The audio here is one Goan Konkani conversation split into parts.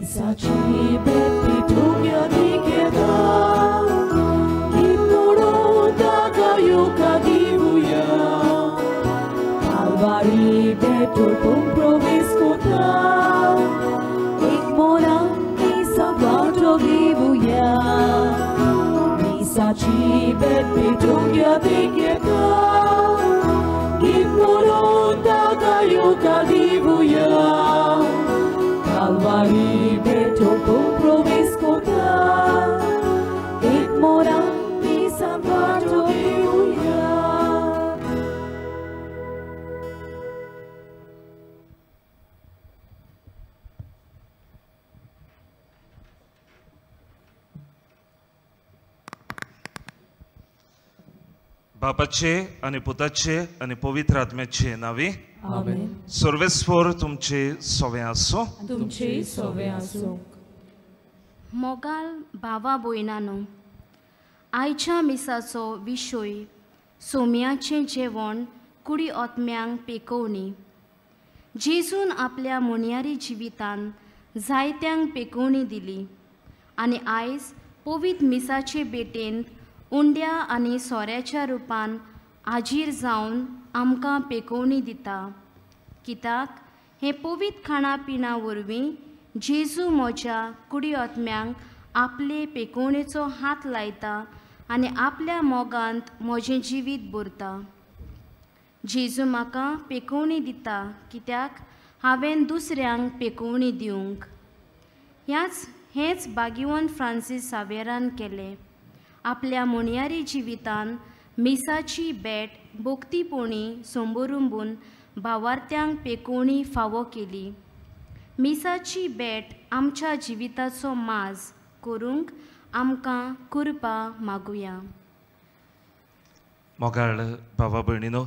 मिसाची भेट पेटोवया दिकेता गीत म्हणून ताका येवकार दिवया कालवारी भेट ओडपूंक प्रवेश कोता एक मोरान मिसाक वांटो घेवया मिसाची भेट पेटोवया दिकेता गीत म्हणून ताका येवकार दिवया कालवारी भेट ओडपूंक प्रवेश कोता एक मोरान मिसाक वांटो घेवया. बापाचे आणि पुताचे आणि पवित्र आत्म्याचे नावे आमेन. सर्वेस्पर तुमचे सोवे आसो. तुमचे सोवे आसो. मोगाल भावा भयणानो, आयच्या मिसाचो विशय सोम्याचें जेवण कुडी आत्म्यांक पेकोवणी. जेजून आपल्या मोनयारी जिवितान जायत्यांक पेकोवणी दिली आनी आयज पवित्र मिसाचे भेटेंत उंड्या आनी सोऱ्याच्या रुपान आजीर जावन आमकां पेकोवणी दिता. कित्याक हें पवित्र खाणा पिणा वरवीं जेजू म्हज्या कुडी आत्म्यांक आपले पेकोवणेचो हात लायता आनी आपल्या मोगांत म्हजें जिवीत भरता. जेजू म्हाका पेकोवणी दिता कित्याक हांवें दुसऱ्यांक पेकोवणी दिवंक. हेंच बागिवन फ्रांसीस सावेरान केलें. आपल्या मोनयारी जिवितान मिसाची भेट भक्तीपणी संबरुंबून भावार्थ्यांक पेकोवणी फावो केली. मिसाची भेट आमच्या जिविताचो माज करूंक आमकां कृपा मागुया. मोगाळ भावा भयणीनो,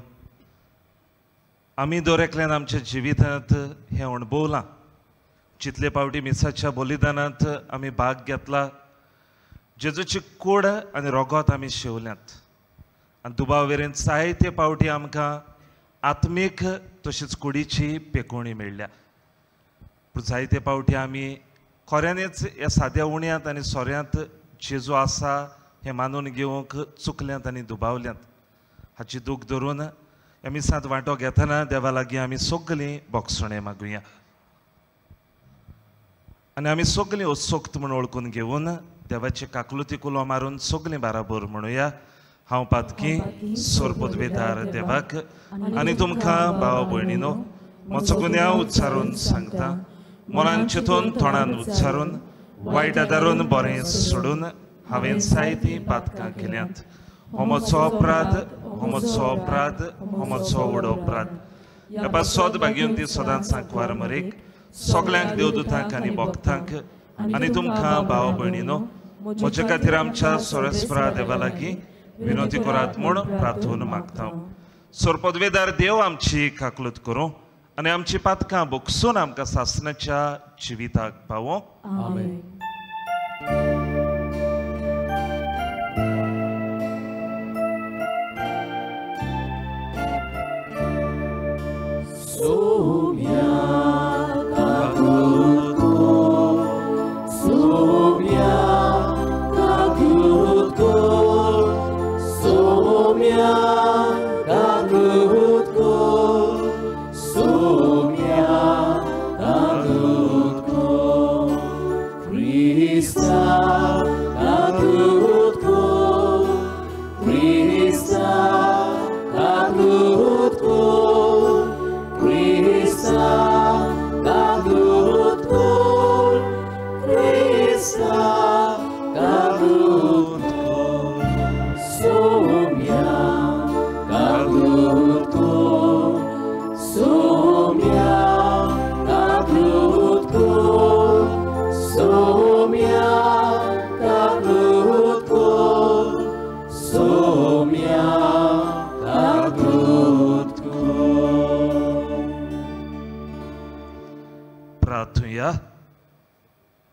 आमी दर एकल्यान आमच्या जिवितांत हें अणभवलां. जितले पावटी मिसाच्या बलिदानांत आमी भाग घेतला, जेजूची कूड आनी रोगोत आमी शेवल्यात आनी दुबाव वेरेन जायते पावटी आमकां आत्मीक तशीच कुडीची पेकोवणी मेळ्ळ्या. पूण जायते पावटी आमी खऱ्यांनीच ह्या साद्या उण्यांत आनी सोऱ्यांत जेजू आसा हें मानून घेवंक चुकल्यांत आनी दुबावल्यांत. हाची दूख धरून ह्या मिसांत वांटो घेतना देवा लागीं आमी सगळीं बोगसणें मागुया आनी आमी सगळीं उत्सुक्त म्हूण वळखून घेवन देवाचे काकलुती कुलो मारून सगळीं बाराबर म्हणुया. हांव पातकी सोरपदवेदार देवाक आनी तुमकां भाव भयणीनो म्हजो गुन्यांव उच्चारून सांगता. मनान चिंतून तोंडान उच्चारून वायट आदारून बरें सोडून हांवें जायतीं पातकां केल्यांत. हो म्हजो अपराध, हो म्हजो अपराध, हो म्हजो व्हड अपराध. ह्या पासत भागीवन ती सदांच सांकवार मरेक सगल्यांक देवदूतांक आनी भक्तांक आनी तुमकां भाव भयणीनो म्हजे खातीर आमच्या सोरेस्परा देवा लागीं विनोती करात म्हूण प्रार्थना मागता. सोरपदवेदार देव आमची काकलूत करूं आनी आमची पातकां बोगसून आमकां सासणाच्या जिविताक पावो. आमेन.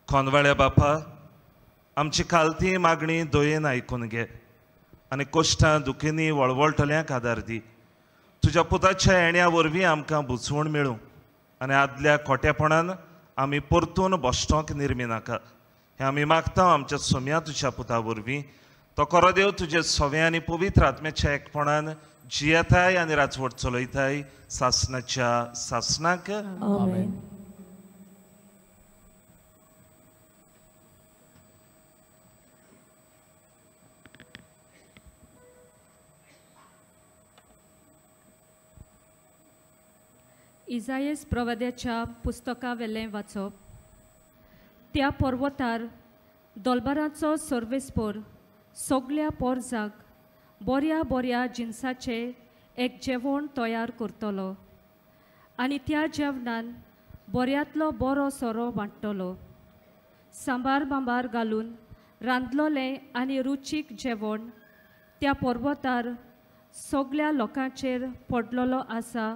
कोनवाळ्या बापा, आमची खालती मागणी दयेन आयकून घे आनी कश्टां दुखींनी वळवळटल्यांक आदार दी. तुज्या पुताच्या येण्या वरवीं आमकां बुजवण मेळूं आनी आदल्या खोटेपणान आमी परतून भश्टोंक निर्मी नाका. हें आमी मागता आमच्या सोम्या तुज्या पुता वरवीं. तो खरो देव तुजे सवे आनी पवित्र आत्म्याच्या एकपणान जियेताय आनी राजवट चलयताय सासनाच्या सासनाक. आमेन. इजायस प्रवाद्याच्या पुस्तकावेलें वाचप. त्या पर्वतार दोलबाराचो सर्वेस्पोर सगल्या पोरजाक बऱ्या बऱ्या जिनसाचें एक जेवण तयार करतलो आनी त्या जेवणान बऱ्यांतलो बरो सोरो वांट्टलो. सांबार बांबार घालून रांदलोलें आनी रुचीक जेवण त्या पर्वतार सगल्या लोकांचेर पडलेलो आसा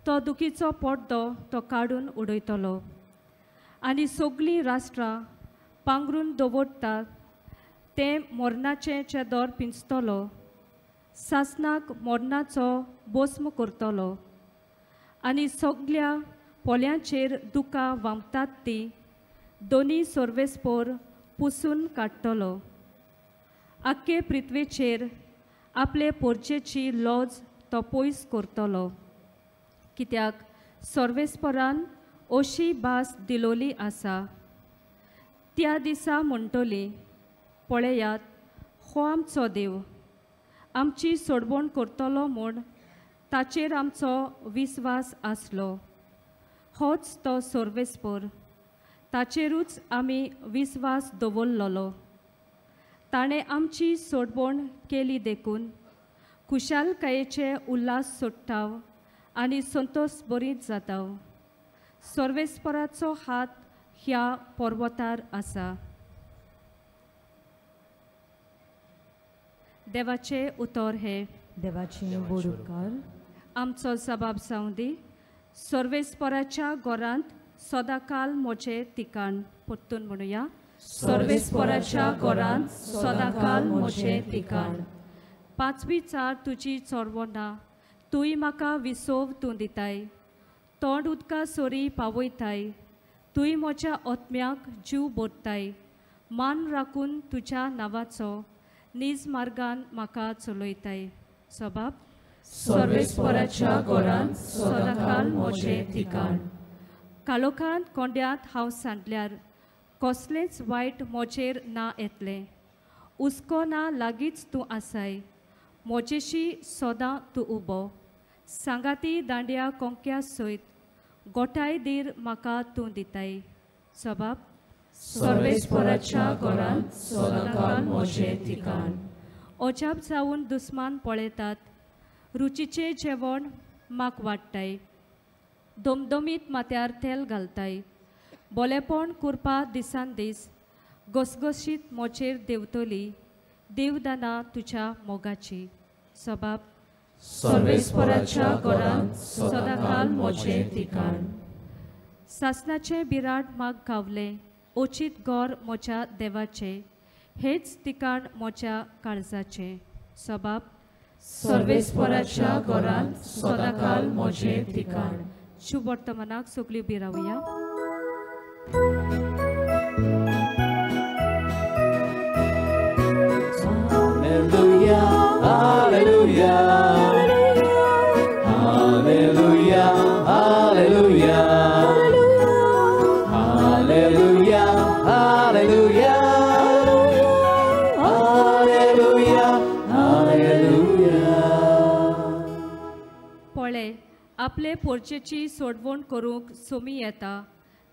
तो दुखीचो पड्डो तो काडून उडयतलो आनी सगळीं राष्ट्रां पांगरून दवरतात तें मरणाचें चेदोर पिंजतलो, सासनाक मरणाचो बोस्म करतलो आनी सगल्या पोल्यांचेर दुकां वामतात ती दोनी सर्वेस्पोर पुसून काडटलो. आख्खे पृथ्वेचेर आपले पोरचेची लॉज तो पयस करतलो, कित्याक सर्वेस्परान अशी भास दिलोली आसा. त्या दिसा म्हणटली, पळयात हो आमचो देव, आमची सोडवण करतलो म्हूण ताचेर आमचो विस्वास आसलो. होच तो सर्वेस्पोर, ताचेरूच आमी विस्वास दवरलेलो. ताणें आमची सोडवण केली देखून खुशालकायेचे उल्हास सोडटाव आनी संतोष बरीत जाता. सर्वेस्पराचो हात ह्या पर्वतार आसा. देवाचें उतर हें. देवाचें बोड उपकार. आमचो जबाब जावं दी. सर्वेस्पराच्या घरांत सदांकाल म्हजें ठिकाण. परतून म्हणुया, सर्वेस्पराच्या घरांत सदांकाल म्हजें ठिकाण. पांचवी चार तुजी चोरवना, तूंय म्हाका विसव तूं दिताय, तोंड उदका सरी पावयताय, तूंय म्हज्या आत्म्याक जीव भरताय, मान राखून तुज्या नांवाचो नीज मार्गान म्हाका चलयताय. सबाब सर्वेस्पराच्या घरांत सदांकाल म्हजें ठिकाण. काळोखांत कोंड्यांत हांव सांडल्यार कसलेंच वायट म्हजेर ना येतलें. हुस्को ना लागींच तूं आसाय, म्हजेशी सदां तूं उबो. सांगाती दांड्या कोंक्या सयत गोठाय धीर म्हाका तूं दिताय. सबाब सर्वेस्पराच्या घरांत सदांकाल म्हजें ठिकाण. अजाप जावन दुस्मान पळयतात, रुचीचें जेवण म्हाका वाडटाय, दमदमीत माथ्यार तेल घालताय, बोलेपण करपा दिसान दीस घसघशीत म्हजेर देंवतली देवदाना तुज्या मोगाची. सबाब सर्वेस्पराच्या घरांत सदांकाल म्हजें ठिकाण. सासनाचें बिराड म्हाका गावलें, ओचीत गोर म्हज्या देवाचें, हेच ठिकाण म्हज्या काळजाचें. सबाब सर्वेस्पराच्या घरांत सदांकाल म्हजें ठिकाण. शुभ वर्तमानाक सगळीं उबी रावया. Hallelujah, hallelujah, hallelujah, hallelujah, hallelujah, hallelujah, hallelujah, hallelujah. पळय आपले पोरचेची सोडवण करूंक सोमी येता,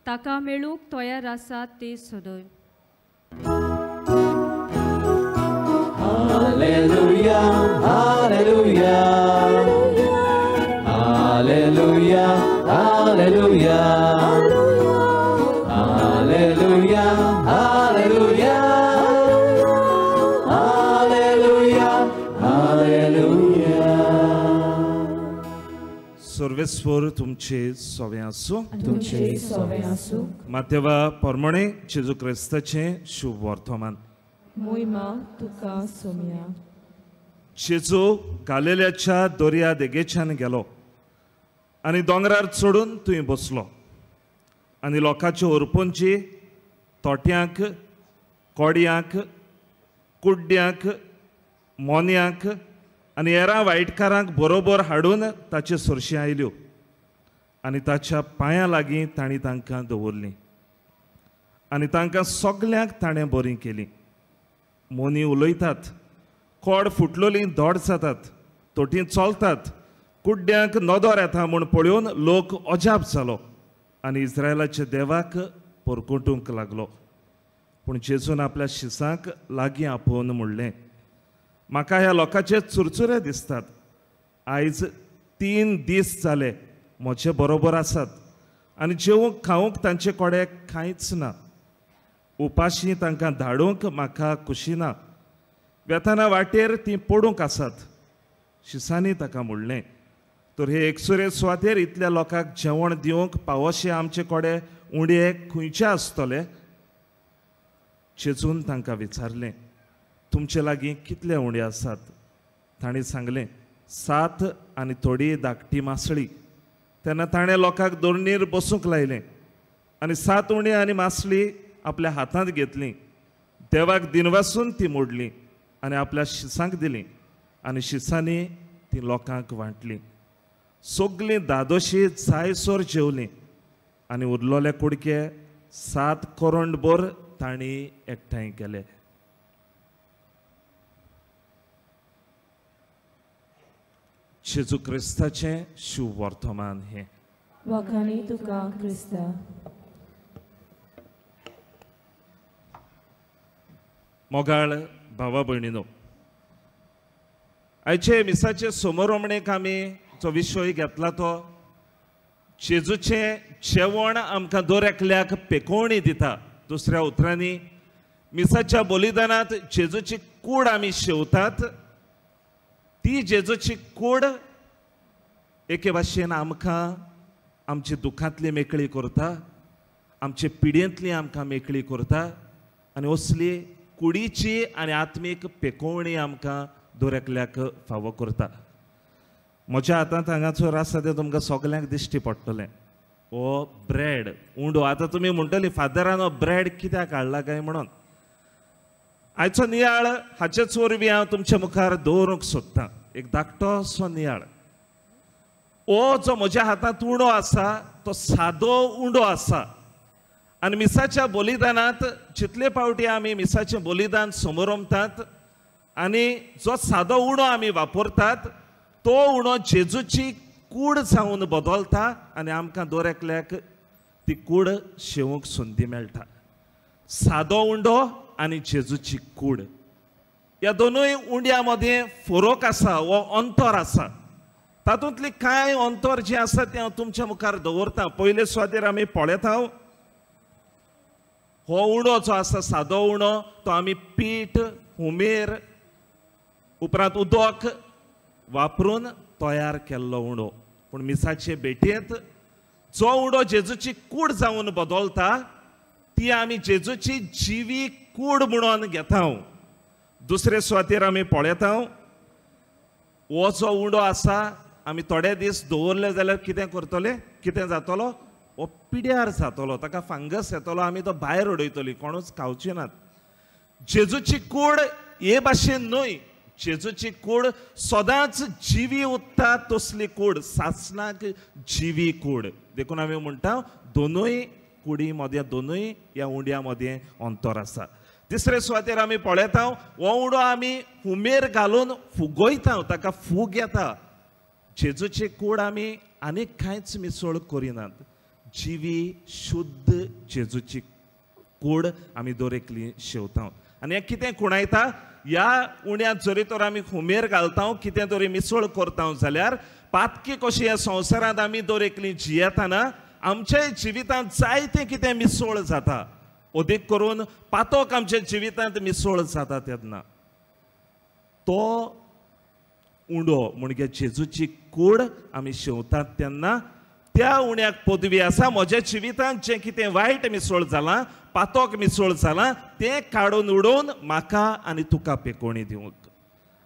ताका मेळूंक तयार आसा ती सोदय. Hallelujah, hallelujah, hallelujah, hallelujah, hallelujah, hallelujah, hallelujah, hallelujah. सर्वेस्पर तुमचे सवे आसूं. तुमचे सवे आसूं. मातेवा परमणे जेजू क्रिस्ताचें शुभ वर्तमान. मोहिमा तुका सोम्या. जेजू गालिल्याच्या दर्या देगेच्यान गेलो आनी दोंगरार चडून थंय बसलो. आनी लोकांच्यो ओरपुंची तोट्यांक, कोडयांक, कुड्ड्यांक, मोन्यांक आनी हेरां वायटकारांक बरोबर हाडून ताचे सरशी आयल्यो आनी ताच्या पांयां लागीं तांणी तांकां दवरलीं आनी तांकां सगल्यांक ताणें बरीं केलीं. मोनी उलयतात, कोड फुटलोलीं दोड जातात, तोटीं चलतात, कुड्ड्यांक नदर येता म्हूण पळोवन लोक अजाप जालो आनी इस्रायलाच्या देवाक परकोटूंक लागलो. पूण जेजून आपल्या शिसांक लागीं आपोवन म्हणलें, म्हाका ह्या लोकांचे चुरचुरे दिसतात. आयज 3 दीस जाले म्हजे बरोबर आसात आनी जेवंक खावंक तांचे कडेन कांयच ना. उपाशी तांकां धाडूंक म्हाका खुशी ना. वेताना वाटेर तीं पडूंक आसात. शिसांनी ताका म्हणलें, तर हे एकसुरे सुवातेर इतल्या लोकांक जेवण दिवंक पावोशे आमचे कडेन उंडे खंयचे आसतले? जेजून तांकां विचारलें, तुमचे लागीं कितले उंडे आसात? तांणी सांगलें, 7 आनी थोडी धाकटी मासळी. तेन्ना ताणें लोकांक दोरणीर बसूंक लायलें आनी 7 उंडे आनी मासळी आपल्या हातांत घेतली, देवाक दिनवासून ती मोडली आनी आपल्या शिसांक दिली आनी शिसांनी ती लोकांक वांटली. सगलीं दादोशी जायसर जेवलीं आनी उरलोले कुडके 7 करोंडभर तांणी एकठांय केले. जेजू क्रिस्ताचें शुभवर्तमान हें. वाखाणी तुका क्रिस्ता. मोगाळ भावा भयणीनो, आयचे मिसाचे समोरमणेक आमी जो विशय घेतला तो जेजूचें जेवण आमकां दर एकल्याक पेकोवणी दिता. दुसऱ्या उतरांनी मिसाच्या बलिदानांत जेजूची कूड आमी शेवतात, ती जेजूची कूड एके भाशेन आमकां आमचे दुखांतली मेकळी करता, आमचे पिडेंतली आमकां मेकळी करता आनी असली कुडीची आनी आत्मीक पेकोवणी आमकां दर एकल्याक फावो करता. म्हज्या हातांत हांगासर आसा तें तुमकां सगल्यांक दिश्टी पडटलें, हो ब्रेड उंडो. आतां तुमी म्हणटली, फादरान हो ब्रेड कित्याक हाडला काय म्हणून. आयचो नियाळ हाचेच वरवीं हांव तुमच्या मुखार दवरूंक सोदतां. एक धाकटोसो नियाळ. हो जो म्हज्या हातांत उंडो आसा तो सादो उंडो आसा आनी मिसाच्या बलिदानांत जितले फावटी आमी मिसाचें बलिदान समोरमतात आनी जो सादो उंडो आमी वापरतात तो उंडो जेजूची कूड जावन बदलता आनी आमकां दर एकल्याक ती कूड शेवंक संदी मेळटा. सादो उंडो आनी जेजूची कूड ह्या दोनूय उंड्या मदें फरक आसा, हो अंतर आसा. तातूंतली कांय अंतर जें आसा तें हांव तुमच्या मुखार दवरता. पयले सुवातेर आमी पळयता, हो उंडो जो आसा सादो उंडो तो आमी पीठ, हुमेर, उपरांत उदक वापरून तयार केल्लो उंडो. पूण मिसाचे भेटयेंत जो उंडो जेजूची कूड जावन बदलता ती आमी जेजूची जिवी कूड म्हणून घेता. दुसरे सुवातेर आमी पळयता, हो जो उंडो आसा आमी थोडे दीस दवरले जाल्यार कितें करतले, कितें जातलो, हो पिड्यार जातलो, ताका फंगस येतलो, आमी तो भायर उडयतली, कोणूच खावची नात. जेजूची कूड हे भाशेन न्हय, जेजूची कूड सदांच जिवी उरता तसली कूड, सासणाक जिवी कूड. देखून आमी म्हणटा दोनूय कुडी मदें, दोनूय ह्या उंड्या मदें अंतर आसा. तिसरे सुवातेर आमी पळयता, हो उंडो आमी हुमेर घालून फुगयता, ताका फूग येता. जेजूची कूड आमी आनीक कांयच मिसळ करिनात, जिवी शुद्ध जेजूची कूड आमी दर एकली शेवता. आनी हें कितें खुणायता, ह्या उण्यांत जरी तर आमी हुमेर घालता, कितें तरी मिसळ करता जाल्यार पातकी कशी ह्या संवसारांत आमी दर एकली जियेतना आमच्या जिवितांत जायतें कितें मिसळ जाता, अदीक करून पातक आमच्या जिवितांत मिसळ जाता. तेन्ना तो उंडो म्हणजे जेजूची कूड आमी शेवतात तेन्ना त्या उण्याक पदवी आसा, म्हज्या जिवितांत जें कितें वायट मिसळ जालां, पातक मिसळ जालां तें काडून उडोवन म्हाका आनी तुका पेकोवणी दिवंक.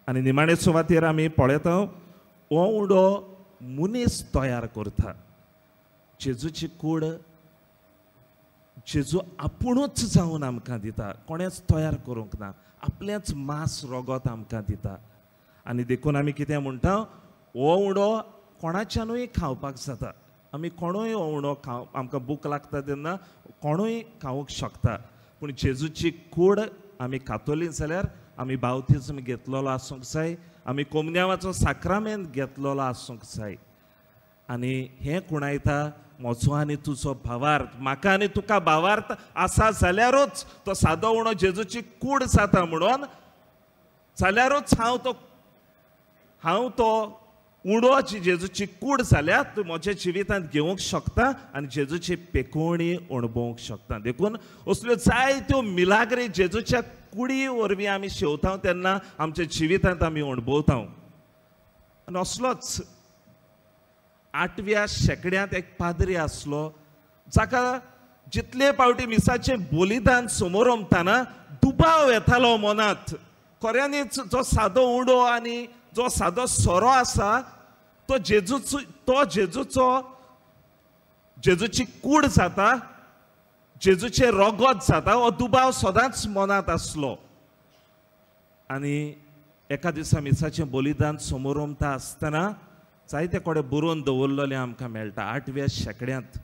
आनी निमाणे सुवातेर आमी पळयता, हो उंडो मनीस तयार करता. जेजूची कूड जेजू आपुणूच जावन आमकां दिता, कोणेच तयार करूंक ना, आपलेंच मांस रगत आमकां दिता. आनी देखून आमी कितें म्हणटा, हो उंडो कोणाच्यानूय खावपाक जाता. आमी कोणूय हो उंडो खाव, आमकां भूक लागता तेन्ना कोणूय खावंक शकता. पूण जेजूची कूड आमी खातली जाल्यार आमी बावतिज्म घेतलेलो आसूंक जाय, आमी कोमन्यावाचो साक्रामेंत घेतलेलो आसूंक जाय. आनी हें खुणायता म्हजो आनी तुजो भावार्थ. म्हाका आनी तुका भावार्थ आसा जाल्यारूच तो सादो उणो जेजूची कूड जाता म्हणून जाल्यारूच हांव तो उणो जी जेजूची कूड जाल्यार तूं म्हज्या जिवितांत घेवंक शकता आनी जेजूची पेकोवणी अणभवूंक शकता. देखून असल्यो जायत्यो मिलाग्री जेजूच्या कुडी वरवीं आमी शेवता तेन्ना आमच्या जिवितांत आमी अणभवता. आनी असलोच 8व्या शेंकड्यांत एक पाद्री आसलो जाका जितले पावटी मिसाचें बलिदान समोर ओमतना दुबाव येतालो मनांत, खऱ्यांनीच जो सादो उडो आनी जो सादो सोरो आसा तो जेजूचो जेजूची कूड जाता, जेजूचें रगत जाता, हो दुबाव सदांच मनांत आसलो. आनी एका दिसा मिसाचें बलिदान समोर ओमता आसतना जायते कडेन बरोवन दवरलेलें आमकां मेळटा. 8व्या शेंकड्यांत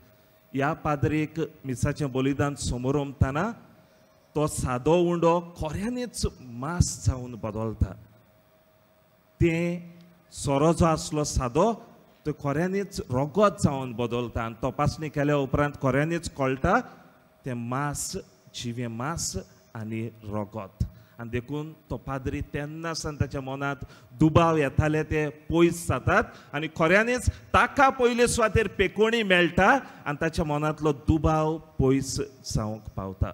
ह्या पाद्रीक मिसाचें बलिदान समोर ओमतना तो सादो उंडो खऱ्यांनीच मांस जावन बदलता. तें सोरो जो आसलो सादो तो खऱ्यांनीच रगत जावन बदलता. आनी तपासणी केल्या उपरांत खऱ्यांनीच कळटा तें मांस, जिवें मांस आनी रगत. आनी देखून तो पाद्री तेन्ना सावन ताच्या मनांत दुबाव येताले ते पयस जातात आनी खऱ्यांनीच ताका पयले सुवातेर पेकोणी मेळटा आनी ताच्या मनांतलो दुबाव पयस जावंक पावता.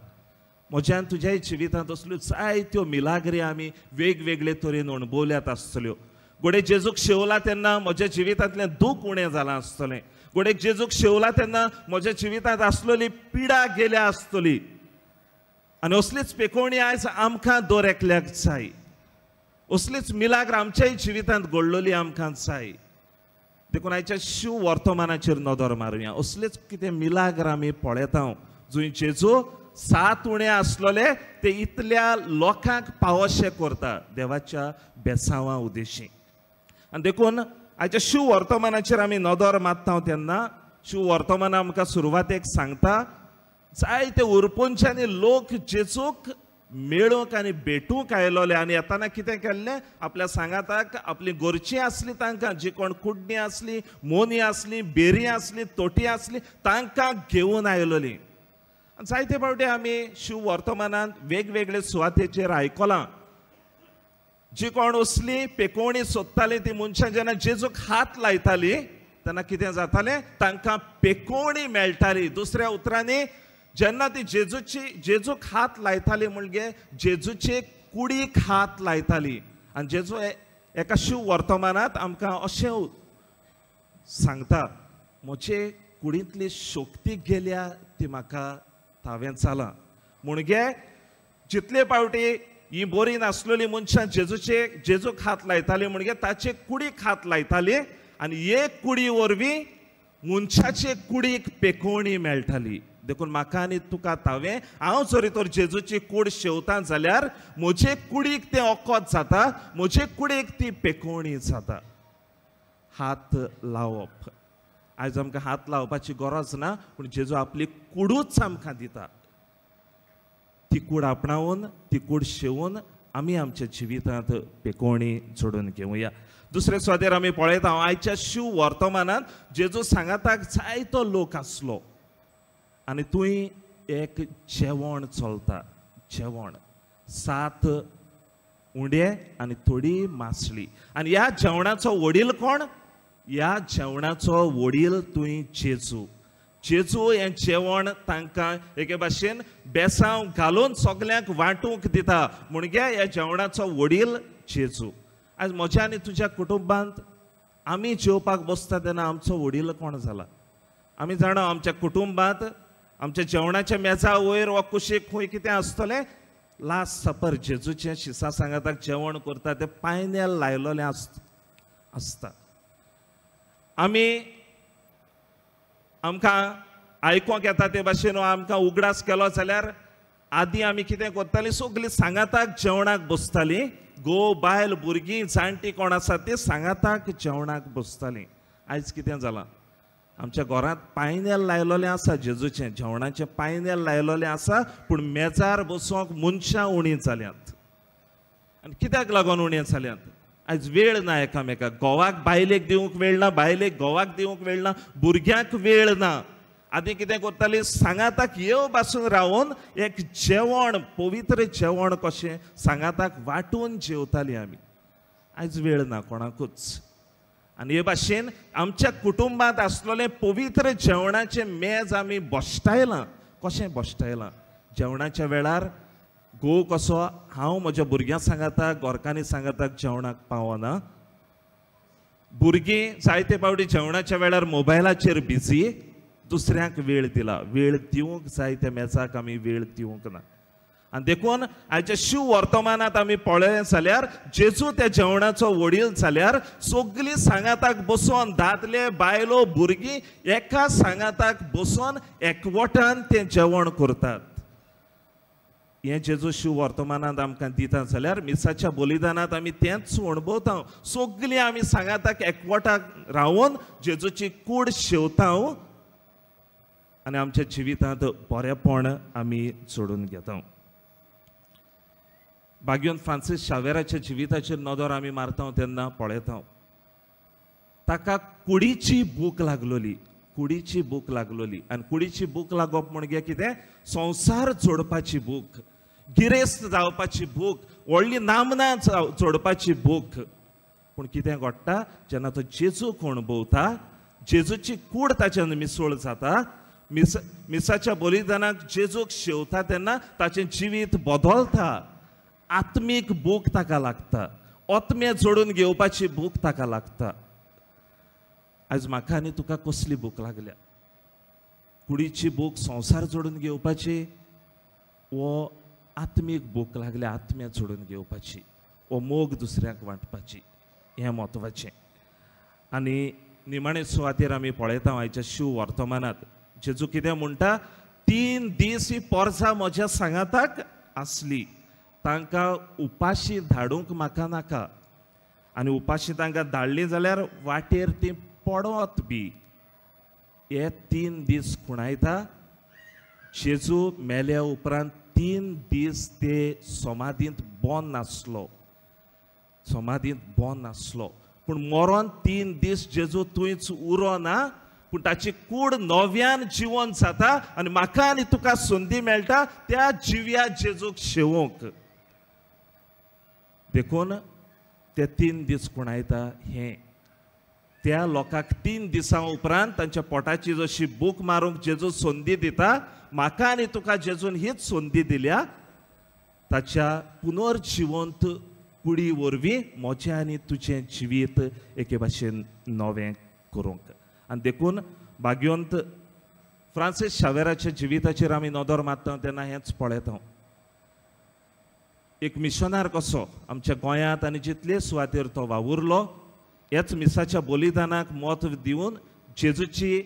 म्हज्यान तुज्याय जिवितांत असल्यो जायत्यो मिलाग्री आमी वेगवेगळे तरेन अणभवल्यात आसतल्यो. घडये जेजूक शेवला तेन्ना म्हज्या जिवितांतलें दूख उणें जालां आसतलें, घडये जेजूक शेवला तेन्ना म्हज्या जिवितांत आसलेली पिडा गेल्या आसतली. आनी असलीच पेकोवणी आयज आमकां दर एकल्याक जाय, असलीच मिलाग्र आमच्याय जिवितांत घडलेली आमकां जाय. देखून आयच्या शिव वर्तमानाचेर नदर मारुया. असलेच कितें मिलाग्र आमी पळयता जंय जेजू 7 उणे आसलेले ते इतल्या लोकांक पावशे करता देवाच्या बेसांवा उद्देशी. आनी देखून आयच्या शिव वर्तमानाचेर आमी नदर मारता तेन्ना शिव वर्तमान आमकां सुरवातेक सांगता जायते उरपोंच्यानी लोक जेजूक मेळूंक आनी भेटूंक आयलोले. आनी येताना कितें केल्लें, आपल्या सांगाताक आपली गोरची आसली तांकां, जी कोण कुडणी आसली, मोनी आसली, बेरी आसली, तोटी आसली, तांकां घेवन आयलोली. जायते फावटी आमी शिव वर्तमानांत वेगवेगळे सुवातेचेर आयकलां, जी कोण असली पेकोवणी सोदताली ती मनशां जेन्ना जेजूक हात लायताली तेन्ना कितें जातालें, तांकां पेकोवणी मेळटाली. दुसऱ्या उतरांनी जेन्ना ती जेजूक हात लायताली म्हणजे जेजूचे कुडीक हात लायताली. आनी जेजू एका शिव वर्तमानांत आमकां अशें सांगता, म्हजे कुडींतली शक्ती गेल्या ती म्हाका तावें जालां. म्हणजे जितले फावटी ही बरी नासलेली मनशां जेजूक हात लायताली म्हणजे ताचे कुडीक हात लायताली आनी एक कुडी वरवीं मनशाचे कुडीक पेकोवणी मेळटाली. देखून म्हाका आनी तुका तावें हांव जरी तर जेजूची कूड शेवता जाल्यार म्हजे कुडीक तें ओकत जाता, म्हजे कुडीक ती पेकोवणी जाता. हात लावप आयज आमकां हात लावपाची गरज ना, पूण जेजू आपली कुडूच आमकां दिता. ती कूड आपणावन ती कूड शेवून आमी आमच्या जिवितांत पेकोवणी जोडून घेवया. दुसरे सुवातेर आमी पळयता आयच्या शिव वर्तमानांत जेजू सांगाताक जायतो लोक आसलो आनी थंय एक जेवण चलता, जेवण 7 उंडे आनी थोडी मासळी. आनी ह्या जेवणाचो वडील कोण? ह्या जेवणाचो वडील थंय जेजू. जेजू हें जेवण तांकां एके भाशेन बेसांव घालून सगल्यांक वांटूंक दिता. म्हणजे ह्या जेवणाचो वडील जेजू. आयज म्हज्या आनी तुज्या कुटुंबांत आमी जेवपाक बसता तेन्ना आमचो वडील कोण जाला? आमी जाणा आमच्या कुटुंबांत आमच्या जेवणाच्या मेजा वयर वा कुशीक खंय कितें आसतलें, लास्ट सपर जेजूचें शिसा सांगाताक जेवण करता तें पायनेल लायलेलें आसता. आमी आमकां आयकोंक येता ते भाशेन आमकां उगडास केलो जाल्यार आदीं आमी कितें करतालीं, सगळीं सांगाताक जेवणाक बसतालीं. घोव बायल भुरगीं जाणटीं कोण आसा ती सांगाताक जेवणाक बसतालीं. आयज कितें जालां, आमच्या घरांत पायनेल लायलोलें आसा, जेजूचें जेवणाचें पायनेल लायलोलें आसा, पूण मेजार बसोंक मनशां उणी जाल्यांत. आनी कित्याक लागून उणी जाल्यांत? आयज वेळ ना एकामेकाक. घोवाक बायलेक दिवंक वेळ ना, बायलेक घोवाक दिवंक वेळ ना, भुरग्यांक वेळ ना. आदीं कितें करतालीं, सांगाताक येव बासून रावन एक जेवण, पवित्र जेवण कशें सांगाताक वांटून जेवतालीं आमी. आयज वेळ ना कोणाकूच. आनी हे भाशेन आमच्या कुटुंबांत आसलेलें पवित्र जेवणाचें मेज आमी बश्टायलां. कशें बश्टायलां? जेवणाच्या वेळार घोव कसो हांव म्हज्या भुरग्यां सांगाताक, घरकान्नी सांगाताक जेवणाक पावना. भुरगीं जायते फावटी जेवणाच्या वेळार मोबायलाचेर बिजी, दुसऱ्यांक वेळ दिला. वेळ दिवंक जाय त्या मेजाक आमी वेळ दिवंक ना. आनी देखून आयच्या शिव वर्तमानांत आमी पळयलें जाल्यार जेजू त्या जेवणाचो वडील जाल्यार सगळीं सांगाताक बसोन दादले बायलो भुरगीं एका सांगाताक बसोन एकवटान तें जेवण करतात. हें जेजू शिव वर्तमानांत आमकां दिता जाल्यार मिसाच्या बलिदानांत आमी तेंच अणभवता. सगळीं आमी सांगाताक एकवटाक रावन जेजूची कूड शेवता आनी आमच्या जिवितांत बरेपण आमी जोडून घेता. बाग्योन फ्रांसीस शावेराच्या जिविताचेर नदर आमी मारता तेन्ना पळयता ताका कुडीची भूक लागलोली, कुडीची भूक लागलोली. आनी कुडीची भूक लागप म्हणजे कितें? संवसार जोडपाची भूक, गिरेस्त जावपाची भूक, व्हडली नामना जोडपाची भूक. पूण कितें घडटा, जेन्ना तो जेजूक अणभवता, जेजूची कूड ताच्यान मिसळ जाता, मिसाच्या बलिदानाक जेजूक शेवता तेन्ना ताचें जिवीत बदलता. आत्मीक भूक ताका लागता, आत्मे जोडून घेवपाची भूक ताका लागता. आयज म्हाका आनी तुका कसली भूक लागल्या? कुडीची भूक, संवसार जोडून घेवपाची, वो आत्मीक भूक लागल्या आत्मे जोडून घेवपाची, वो मोग दुसऱ्यांक वांटपाची? हें म्हत्वाचें. आनी निमाणे सुवातेर आमी पळयता आयच्या शिव वर्तमानांत जेजू कितें म्हणटा, 3 दीस ही पोरसां म्हज्या सांगाताक आसली, तांकां उपाशी धाडूंक म्हाका नाका. आनी उपाशी तांकां धाडली जाल्यार वाटेर ती पडत बी. हे 3 दीस खुणायता. जेजू मेल्या उपरांत 3 दीस ते समाधींत बंद नासलो, समाधींत बंद नासलो. पूण मरोन 3 दीस जेजू थंयच उरो ना, पूण ताची कूड नव्यान जिवन जाता आनी म्हाका आनी तुका संदी मेळटा त्या जिव्या जेजूक शेवोंक. देखून ते 3 दीस खुणायता हें त्या लोकांक 3 दिसां उपरांत तांच्या पोटाची जशी भूक मारूंक जेजू संदी दिता, म्हाका आनी तुका जेजून हीच संदी दिल्या. ताच्या पुनर्जिवंत कुडी वरवीं म्हजें आनी तुजें जिवीत एके भाशेन नवें करूंक. आनी देखून भाग्यवंत फ्रांसीस शावेराच्या जिविताचेर आमी नदर मारता तेन्ना हेंच पळयता. एक मिशनार कसो आमच्या गोंयांत आनी जितले सुवातेर तो वावुरलो, ह्याच मिसाच्या बलिदानाक म्हत्व दिवन जेजूची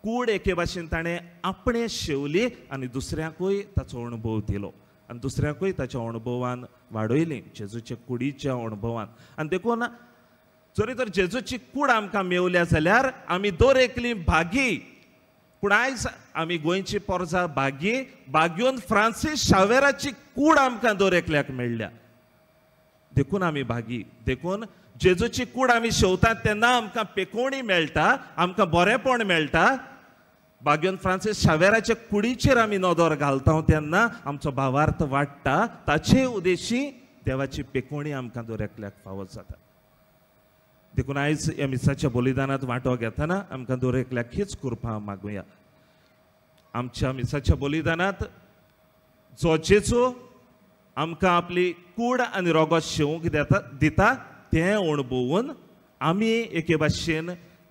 कूड एके भाशेन ताणें आपणें शेवली आनी दुसऱ्यांकूय ताचो अणभव दिलो आनी दुसऱ्यांकूय ताच्या अणभवान वाडयली, जेजूच्या कुडीच्या अणभवान. आनी देखून जरी तर जेजूची कूड आमकां मेवल्या जाल्यार आमी दर एकली भागी. पूण आयज आमी गोंयची पोरजा भागी, भाग्योन फ्रांसीस शावेराची कूड आमकां दर एकल्याक मेळ्ळ्या, देखून आमी भागी. देखून जेजूची कूड आमी शेवतात तेन्ना आमकां पेकोवणी मेळटा, आमकां बरेपण मेळटा. भाग्योन फ्रांसीस शावेराच्या कुडीचेर आमी नदर घालता तेन्ना आमचो भावार्थ वाडटा, ताचे उद्देशी देवाची पेकोवणी आमकां दर एकल्याक फावो जाता. देखून आयज ह्या मिसाच्या बलिदानांत वांटो घेतना आमकां दर एकल्याक हीच कृपा मागुया. आमच्या मिसाच्या बलिदानांत जो जेजू आमकां आपली कूड आनी रोगोत शेवंक दिता तें अणभवून आमी एके भाशेन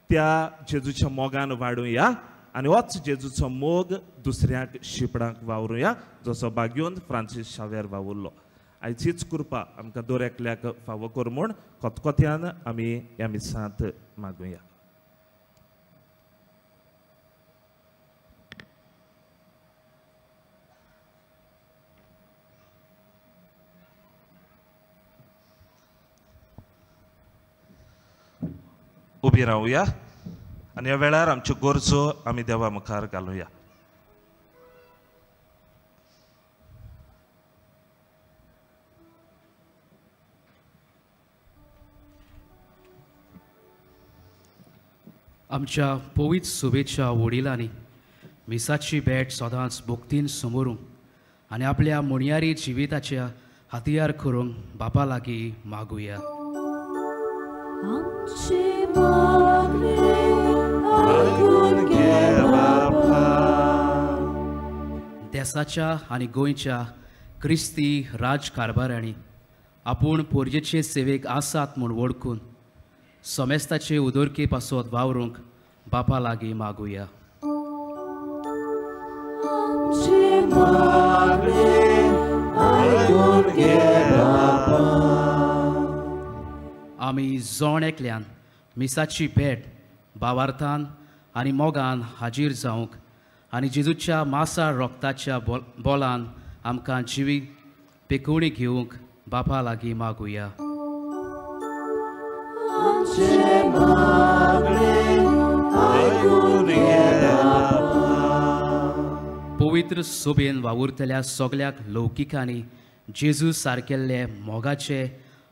त्या जेजूच्या मोगान वाडुया आनी होच जेजूचो मोग दुसऱ्यांक शिपडांक वावरुया, जसो भाग्योन फ्रांसीस शावेर वावुरलो. आयज हीच कृपा आमकां दर एकल्याक फावो कर म्हूण खतखत्यान आमी ह्या मिसांत मागुया. उबी रावया आनी ह्या वेळार आमच्यो गरजो आमी देवा मुखार घालुया. आमच्या पवित्र सुबेच्या वडिलांनी मिसाची भेट सदांच भक्तीन समोरूंक आनी आपल्या मुणयारी जिविताच्या हतियार करूंक बापा लागीं मागुया. देसाच्या आनी गोंयच्या क्रिस्ती राजकारभारांनी आपूण पोरजेचे सेवेक आसात म्हूण वळखून समेस्ताचे उदरके पासत वावरूंक बापा लागीं मागुया. आमी जण एकल्यान मिसाची भेट भावार्थान आनी मोगान हाजीर जावंक आनी जेजूच्या मासाळ रोगताच्या बोलान आमकां जिवीत पेकोवणी घेवंक बापा लागीं मागुया. पवित्र सोबेन वावुरतल्या सगल्याक लौकिकांनी जेजू सारकेल्ले मोगाचे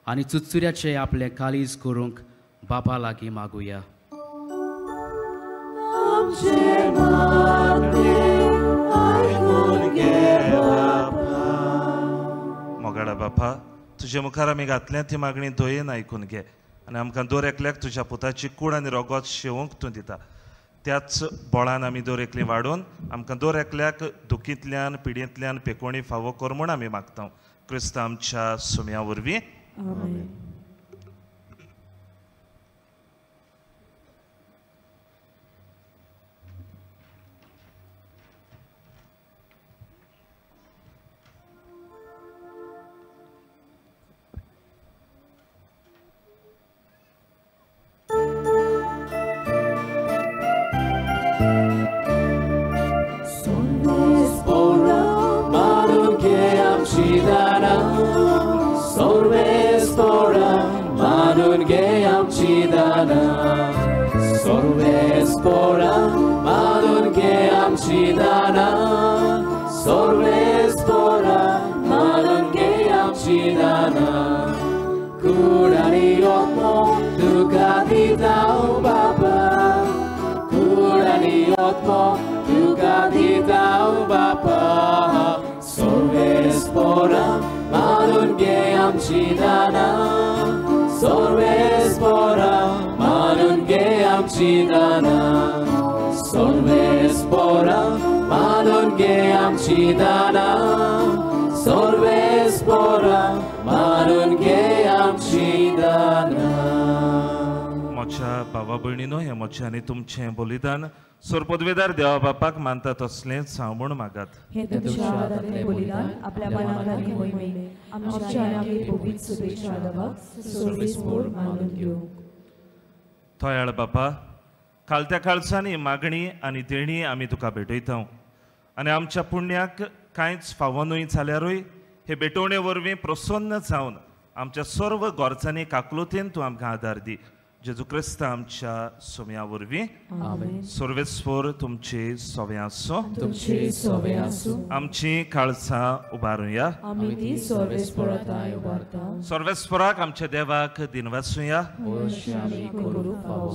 आनी चुचुऱ्याचे आपले काळीज करूंक बापा लागीं मागुया. मोगाडा बापा, तुजे मुखार आमी घातल्या ती मागणी दयेन आयकून घे आनी आमकां दर एकल्याक तुज्या पुताची कूड आनी रोगोत शेवंक तूं दिता. त्याच बळान आमी दर एकली वाडोवन आमकां दर एकल्याक दुखींतल्यान पिडयेंतल्यान पेकोणी फावो कर म्हूण आमी मागता. क्रिस्त आमच्या सुम्या वरवीं. बाबा भयणीनो, हें म्हजें आनी तुमचें बलिदान सोरपदवेदार देवा बापाक मानता तसलेंच हांव म्हूण मागात. हें तुमच्या हातांतलें बलिदान आपल्या मनाक आनी मोहिमेक आमच्या आनी आमगे पवित्र सुबेच्या देवाक सर्वेस्पोर मानून घेवंक. थोयाळ बापा, कालत्या काळसांनी मागणी आनी देणी आमी तुका भेटयता आनी आमच्या पुण्याक कांयच फावो न्हय जाल्यारूय हे भेटवणे वरवीं प्रसन्न जावन आमच्या सर्व गरजांनी काकलुतीन तूं आमकां आदार दी. जेजू क्रिस्त आमच्या सोम्या वरवीं. सर्वेस्पोर तुमचे सोवे आसूं. तुमचे सोवे आसूं. आमची काळसां उबारुया. आमी ती सर्वेस्पोरा उबारता. सर्वेस्पोराक आमच्या देवाक दिनवासुया.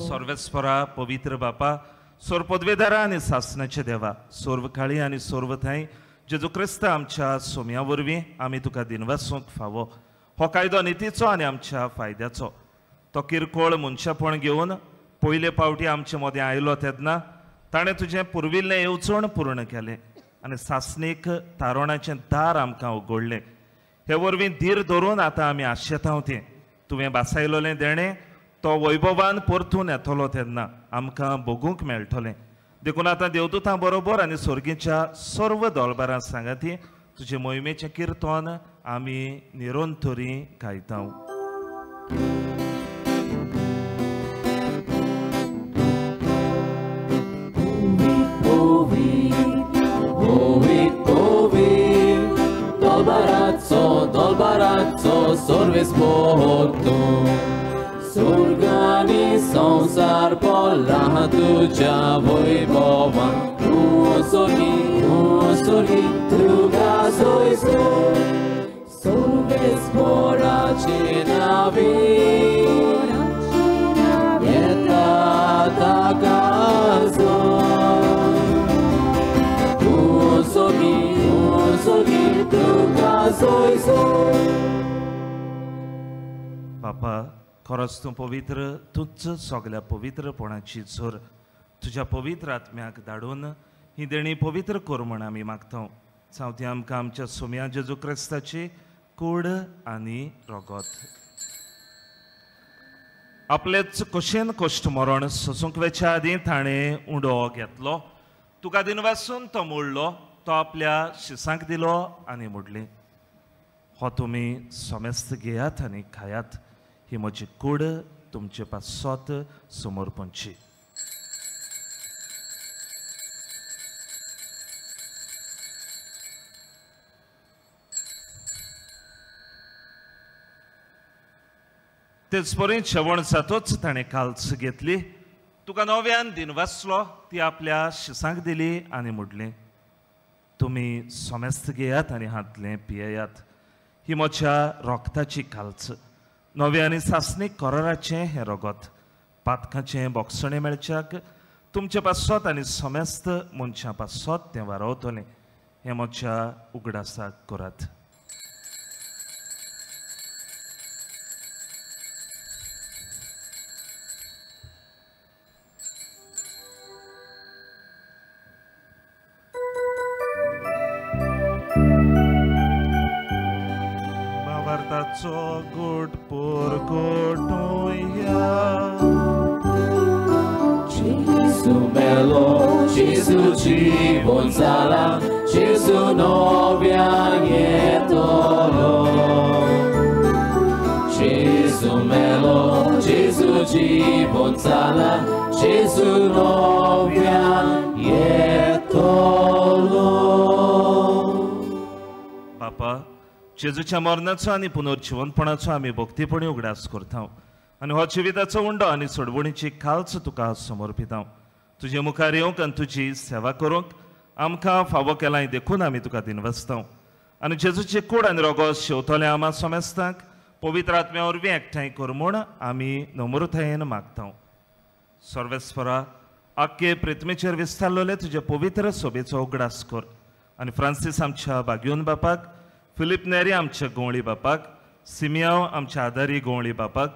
सर्वेस्पोरा पवित्र बापा, सोरपदवेदारा आनी सासनाचे देवा, सर्व काळी आनी सर्व थंय जेजू क्रिस्त आमच्या सोम्या वरवीं आमी तुका दिनवासूंक फावो. हो कायदो नितीचो आनी आमच्या फायद्याचो. तो किरकोळ मनशापण घेवन पयले पावटी आमचे मदें आयलो तेन्ना ताणें तुजें पुर्विल्लें येवजण पूर्ण केलें आनी सासणीक तारोणाचें दार आमकां उगडलें. हे वरवीं धीर धरून आतां आमी आशेतांव तें तुवें बासायलोलें देणें तो वैभवान परतून येतलो तेन्ना आमकां भोगूंक मेळटलें. देखून आतां देवदूतां बरोबर आनी सर्गीच्या सर्व दोलबारां सांगाती तुजे मोहिमेचें किर्तन आमी निरंतरी गायता. Dolbarazzo, dolbarazzo, sorves porto. स्वर्गानी संवसार पडला तुज्या वैभवान. तूं सोगी तूं सोगी तुका सोयसो सर्वेस्पराचे नांवे येता ताका जोर. तूं सोगी तूं सोगी तुका सोयसो. बापा खरोच तूं पवित्र, तूंच सगल्या पवित्रपणाची जोर. तुज्या पवित्र आत्म्याक धाडून ही देणी पवित्र कर म्हण आमी मागता. जावं आमकां आमच्या सोम्या जेजू क्रिस्ताची कूड आनी रगत. आपलेच कशेन कश्ट मरण सोसूंक वेच्या आदीं ताणें उंडो घेतलो, तुका दिनवासून तो मोडलो, तो आपल्या शिसांक दिलो आनी मोडली, हो तुमी समेस्त घेयात आनी खायात, ही म्हजी कूड तुमचे पासत समर्पणची. तेच परी जेवण जातोच ताणें काल्स घेतली, तुका नव्यान दिनवासलो, ती आपल्या शिसांक दिली आनी म्हणलें, तुमी समेस्त घेयात आनी हातलें पियेयात, ही म्हज्या रोगताची काल्स, नव्या आनी सासणीक कराराचें हें रगत, पातकाचें बोगसणें मेळच्याक तुमचे पासत आनी समेस्त मनशां पासत तें वारवतलें, हें म्हज्या उगडासाक करात. गोट पोर गोटोया Gesù melo, Gesù जीवन जाला, Gesù नव्यान येतलो. Gesù melo, Gesù जीवन जाला, Gesù नव्यान येतलो. बापा, जेजूच्या मरणाचो आनी पुनर्जिवनपणाचो आमी भक्तीपणी उगडास करता आनी हो जिविताचो उंडो आनी सोडवणीची खालच तुका समर्पिता. तुजे मुखार येवंक आनी तुजी सेवा करूंक आमकां फावो केलां देखून आमी तुका दिनवासता. आनी जेजूची कूड आनी रोगोस शेवतले आमा समेस्तांक पवित्र आत्म्या वरवीं एकठांय कर म्हूण आमी नम्रतायेन मागता. सर्वेस्परा, आख्खे पृथ्वीचेर विस्तारलेले तुजे पवित्र सोबेचो उगडास कर आनी फ्रांसीस आमच्या बागयोन बापाक, फिलीप नेरी आमच्या गोंवळी बापाक, सिमियांव आमच्या आदारी गोंवळी बापाक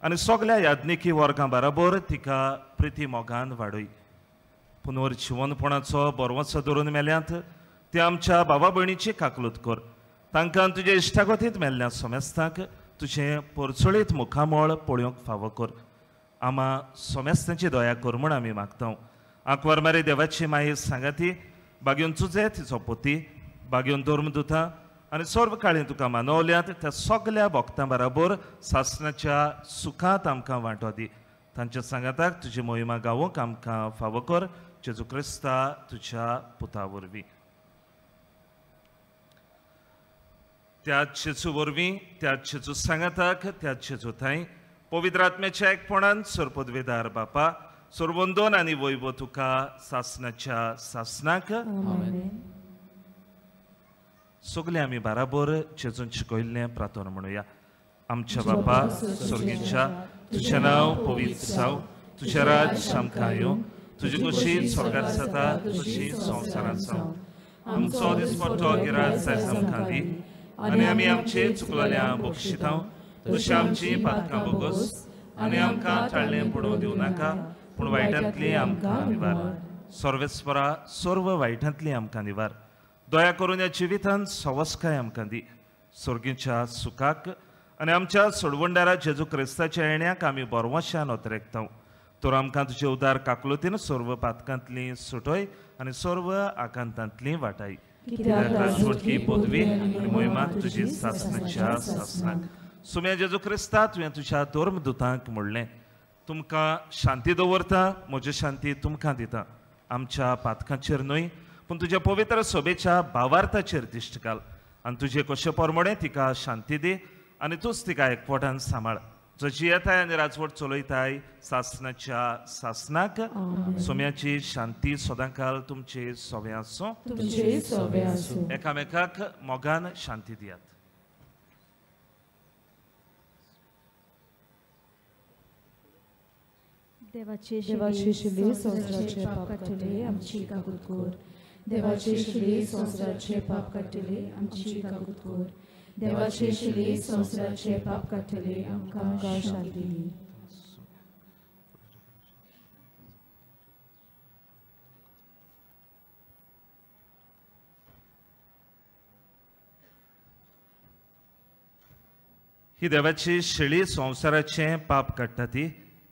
आनी सगल्या याज्ञिकी वर्गां बराबर तिका प्रिती मोगान वाडय. पुनर्जिवनपणाचो बरवसो धरून मेल्यांत ते आमच्या भावा भयणीची काकलूत कर, तांकां तुजे इश्टागतींत मेल्ल्या समेस्तांक तुजें परचळीत मुखामळ पळोवंक फावो कर. आमा समेस्तांची दया कर म्हूण आमी मागता. आंकवार मारी देवाची माई सांगाती, बागेवन तुजें तिचो पोती, बागेवन धर्मदुतां आनी सर्व काळी तुका मानवल्यात त्या सगल्या भक्तां बराबर सासणाच्या सुखांत आमकां वांटो दी. तांच्या सांगाताक तुजी मोहिमा गावोंक आमकां फावो कर, जेजू क्रिस्ता तुज्या पुता वरवीं. त्या जेजू वरवीं, त्या जेजू सांगाताक, त्या जेजू थंय पवित्र आत्म्याच्या एकपणान सर्पदवेदार बापा, सर्वंदोन आनी वैभव तुका सासणाच्या सासणाक. सगळे आमी बराबर जेजून शिकयल्लें प्रार्थना म्हणुया. आमच्या बापा स्वर्गीच्या, तुजें नांव पवित्र जावं, तुजें राज्य आमकां येवं, तुजी खोशी स्वर्गांत जाता तशी संवसारांत जावं. आमचो दिसपट्टो गिराज आयज आमकां दी आनी आमी आमचे चुकलेल्या बक्षितांव तशी आमची पातकां बोगस आनी आमकां टाळ्ळें पडोवं दिवं नाका, पूण वायटांतली आमकां निवार. सर्वेस्परा, सर्व वायटांतली आमकां निवार. दया करून ह्या जिवितांत सवस्काय आमकां दी. स्वर्गीच्या सुखाक आनी आमच्या सोडवणदारा जेजू क्रिस्ताच्या येण्याक आमी बरवशान अतरेकता. तर आमकां तुजे उदार काकलुतीन सर्व पातकांतली सुटय आनी सर्व आकांतांतली वाटाय. राजवटकी पदवी आनी मोहिमा तुजी सासणाच्या सासणाक. सुम्या जेजू क्रिस्ता, तुवें तुज्या धर्मदुतांक म्हणलें, तुमकां शांती दवरता, म्हजी शांती तुमकां दिता. आमच्या पातकांचेर न्हय पूण तुज्या पवित्र सोबेच्या भावार्थाचेर दिश्ट घाल आनी तुजे कशे परमणे तिका शांती दी आनी तूंच तिका एकवटान सांबाळ. जो जियेताय आनी राजवट चलयताय सासनाच्या सासनाक. सोम्याची शांती सदांकाल तुमचे सोवे आसूं. एकामेकाक मोगान शांती दियात. देवाचे शिले संवसाराचे पाप काडटले आमची काकूत कर. देवाचे शिले संवसाराचे पाप काडटले आमची काकूत कर. देवाचे शिले संवसाराचे पाप काडटले आमकां शांती दी. ही देवाची शेळी संवसाराचें पाप काडटा ती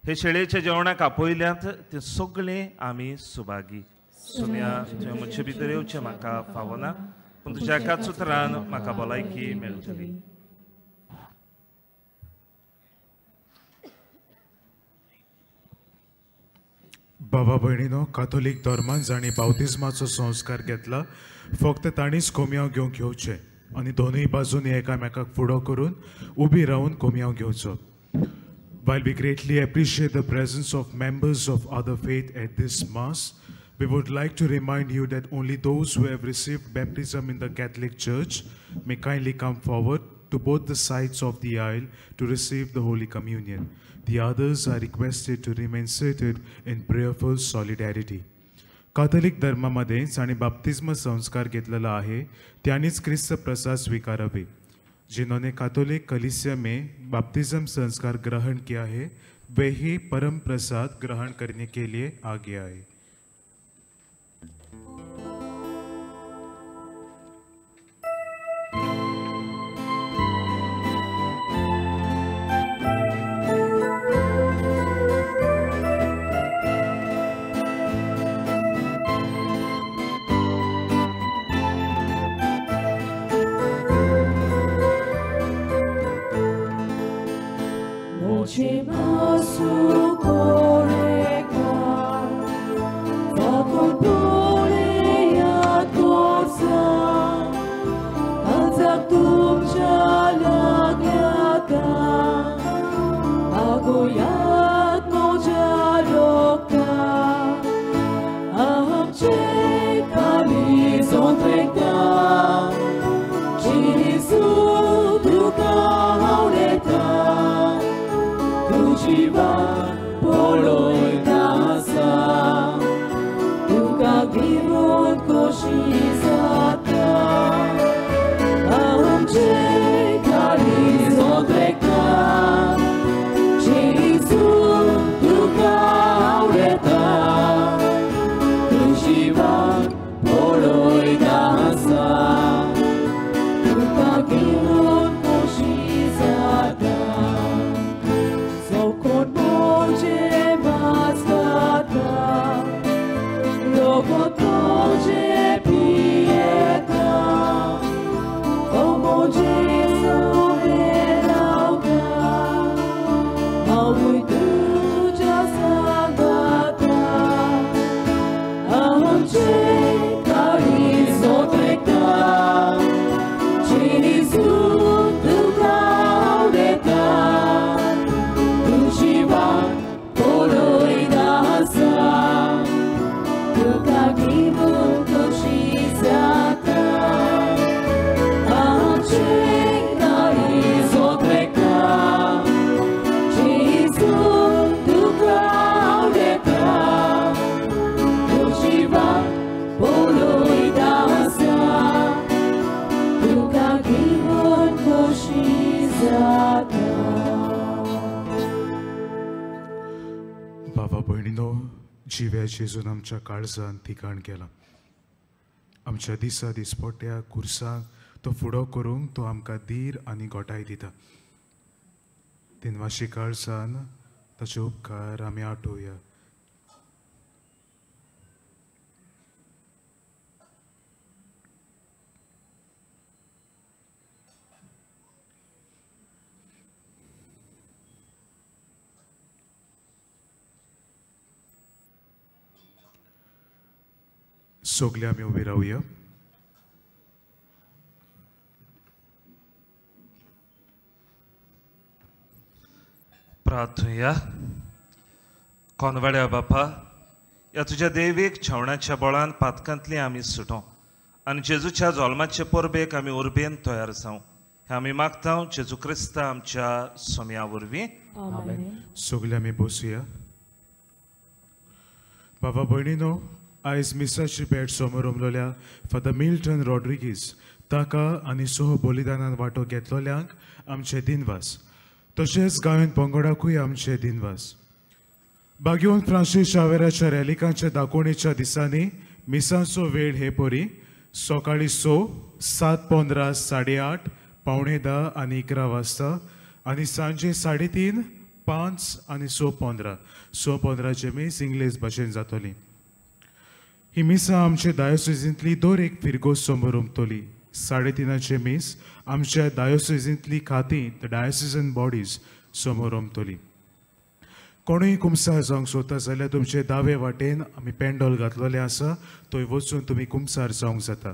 हे शेळयेच्या जेवणाक आपयल्यात ते सगळें आमी सुभागी. सुम्या तुवें म्हजे भितर येवचें म्हाका फावना, पूण तुज्या एकाच उतरान म्हाका भलायकी मेळटली. बाबा भयणीनो, काथोलीक धर्मान जांणी बावतिज्माचो संस्कार घेतला फक्त तांणीच कोमयांव घेवंक येवचें आनी दोनूय बाजूनी एकामेकाक फुडो करून उबी रावन कोमयांव घेवचो. While we greatly appreciate the presence of members of other faith at this Mass, we would like to remind you that only those who have received baptism in the Catholic Church may kindly come forward to both the sides of the aisle to receive the Holy Communion. The others are requested to remain seated in prayerful solidarity. Catholic धर्मामध्ये जांणी बाप्तिज्म संस्कार घेतलेला आहे त्यांनीच क्रिस्त प्रसाद स्वीकारावे. जिन्होंने कैथोलिक कलीसिया में बाप्तिज्म संस्कार ग्रहण किया है वे ही परम प्रसाद ग्रहण करने के लिए आगे आए. बाबा भयणीनो, जिव्या जेजून आमच्या काळजान ठिकाण केलां. आमच्या दिसा दिसपट्ट्या कुर्साक तो फुडो करूंक तो आमकां धीर आनी गोठाय दिता. दिनवाशी काळजान ताचे उपकार आमी आठोवया. सगळे आमी उबी रावया. प्रार्थुया. कोनवाड्या बापा, ह्या तुज्या देवीक छेवणाच्या बळान पातकांतली आमी सुटो आनी जेजूच्या जल्माचे परबेक आमी उर्बेन तयार जावं हें आमी मागता जेजू क्रिस्ता आमच्या सोम्या वरवीं. सगळे आमी बसुया. बाबा भयणीनो, आयज मिसाची भेट समोर उमलोल्या फादर मिल्टन रॉड्रिगीज ताका आनी सह बलिदानान वांटो घेतलोल्यांक आमचे दिनवास, तशेंच गायन पंगडाकूय आमचे दिनवास. बागेवन फ्रांसीस शावेराच्या रॅलिकांच्या दाखोवणेच्या दिसांनी मिसांचो वेळ हे परी सकाळीं 6, 7:15, 8:30, 9:45 आनी 11 वाजता आनी सांजे 3:30, 5 आनी 6:15. 6:15 मीस इंग्लीश भाशेन जातली. ही मिसां आमच्या डायोसिजींतली दर एक फिरगोज समोर उमतली. 3:30 मीस आमच्या डायोसिजींतली खातीं, the diocesan bodies समोर उमतली. कोणूय कुमसार जावंक सोदता जाल्यार तुमचे दावे वाटेन आमी पेंडोल घातलेलें आसा, थंय वचून तुमी कुमसार जावंक जाता.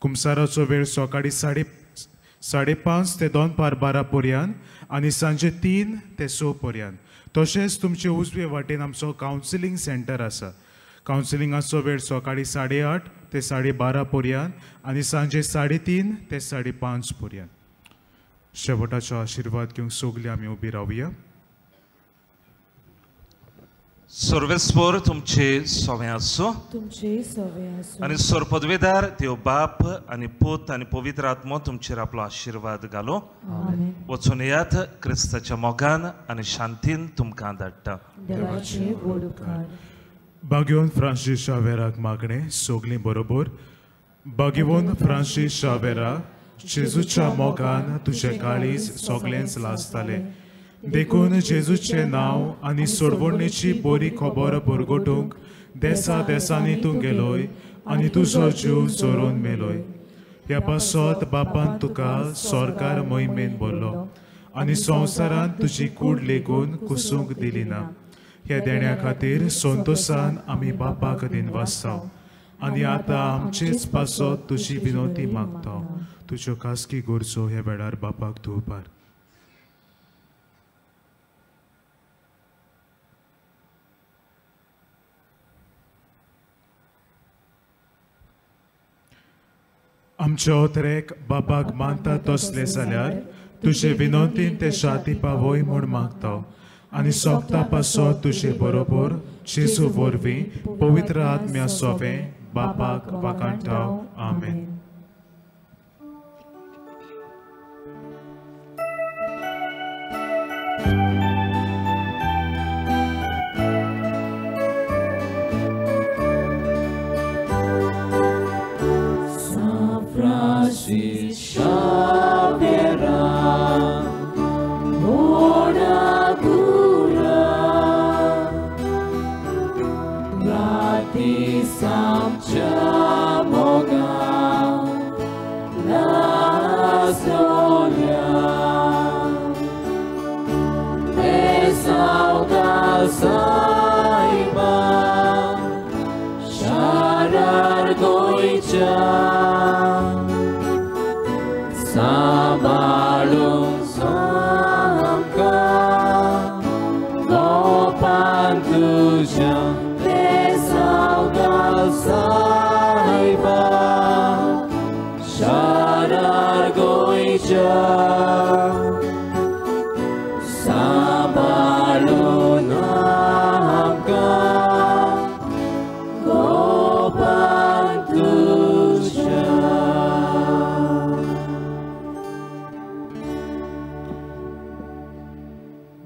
कुमसाराचो वेळ सकाळीं 5:30 ते 11:45 पर्यंत आनी सांजे 3 ते 6 पर्यंत. तशेंच तुमचे उजवे वाटेन आमचो कावन्सिलींग सेंटर आसा. कावन्सिलिंगाचो वेळ सकाळीं 8:30 ते 12:30 पर्यंत आनी सांजे 3:30 ते 5:30 पर्यंत. शेवटाचो आशिर्वाद घेवंक सगळीं आमी उबी रावया. सर्वेस्पर तुमचे सवे आसूं, तुमचे सवे आसूं. आनी सर्पदवेदार देव बाप आनी पूत आनी पवित्र आत्मो तुमचेर आपलो आशिर्वाद घालो. वचून येयात, क्रिस्ताच्या मोगान आनी शांतीन तुमकां धाडटा. देवाचे व्हड उपकार. बागेवन फ्रांसीस शावेराक मागणें सगळीं बरोबर. बागेवन फ्रांसीस शावेरा, जेजूच्या मोगान तुजें काळीज सगळेंच लासतालें, देखून जेजूचें नांव आनी सोडवणेची बरी खबर बरगोटूंक देसा देसांनी तूं गेलोय आनी तुजो जीव चोरून मेलोय. ह्या पासत बापान तुका सरकार मोहिमेन भरलो आनी संवसारांत तुजी कूड लेगून कुसूंक दिली ना. ह्या देण्या खातीर संतोशान आमी बापाक दिनवासता आनी आतां आमचेच पासत तुजी विनवती मागता. तुज्यो खासगी गरजो ह्या वेळार बापाक धुवपार. आमच्या ओतरेक बापाक मानता तसले जाल्यार तुजे विनवतीन ते शांती पावय म्हूण मागता आनी सोंपता पासत तुजे बरोबर जेजू वरवीं पवित्र आत्म्या सोवें बापाक वाकांटा. आमेन.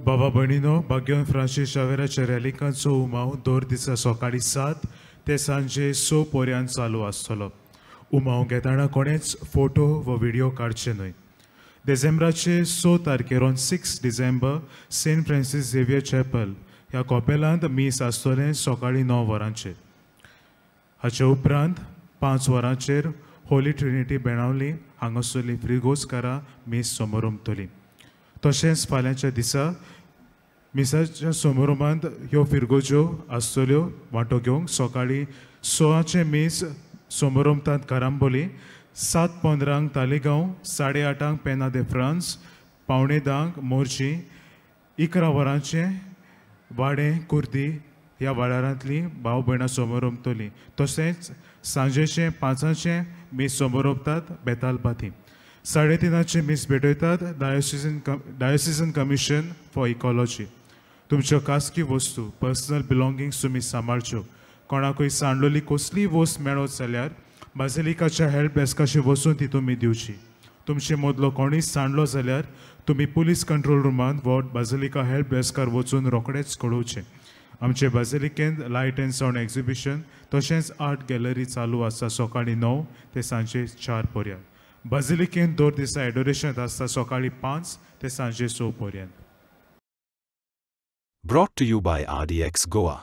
बाबा भयणीनो, भाग्यवन फ्रांसीस शावेराच्या रॅलिकांचो उमाव दर दिसा सकाळीं 7 ते सांजे 6 पर्यंत चालू आसतलो. उमाव घेतना कोणेच फोटो वा व्हिडिओ काडचे न्हय. डिसेंबराचे 6 तारखेर on 6 December Saint Francis Xavier chapel ह्या कॉपेलांत मीस आसतलें सकाळीं 9 वरांचेर. हाचे उपरांत 5 वरांचेर होली ट्रिनिटी बेणावली हांगासरली फ्रिगोजकारां मीस समोर उमतली. तशेंच फाल्यांच्या दिसा मिसाच्या समारोभांत ह्यो फिरगोज्यो आसतल्यो वांटो घेवंक. सकाळीं 6 मीस समारोभांत कारांबोली, 7:15 तालिगांव, 8:30 पेना दे फ्रांस, 9:45 मोरजी, 11 वरांचें वाडें कुर्दी ह्या वाठारांतलीं भाव भयणां समोरंपतलीं. तशेंच सांजेचें 5 मीस समोरंपतात बेतालबाती. 3:30 मीस भेटयतात डायोसिजन कमिशन फॉर इकॉलॉजी. तुमच्यो खासगी वस्तू पर्सनल बिलोंगिंग्स तुमी सांबाळच्यो. कोणाकूय सांडलोली कसलीय वस्त मेळत जाल्यार बाजिलिकाच्या हेल्प डेस्काशी वचून ती तुमी दिवची. तुमचे मदलो कोणूय सांडलो जाल्यार तुमी पुलीस कंट्रोल रुमांत वा बाजिलिका हेल्प डेस्कार वचून रोखडेच कळोवचें. आमचे बाजिलिकेंत लायट एंड सावंड एक्झिबिशन तशेंच आर्ट गॅलरी चालू आसा सकाळीं 9 ते सांजे 4 पर्यंत. बाजिलिकेंत दर दिसा एडोरेशन आसता सकाळीं 5 ते सांजे 6 पर्यंत. Brought to you by RDX Goa.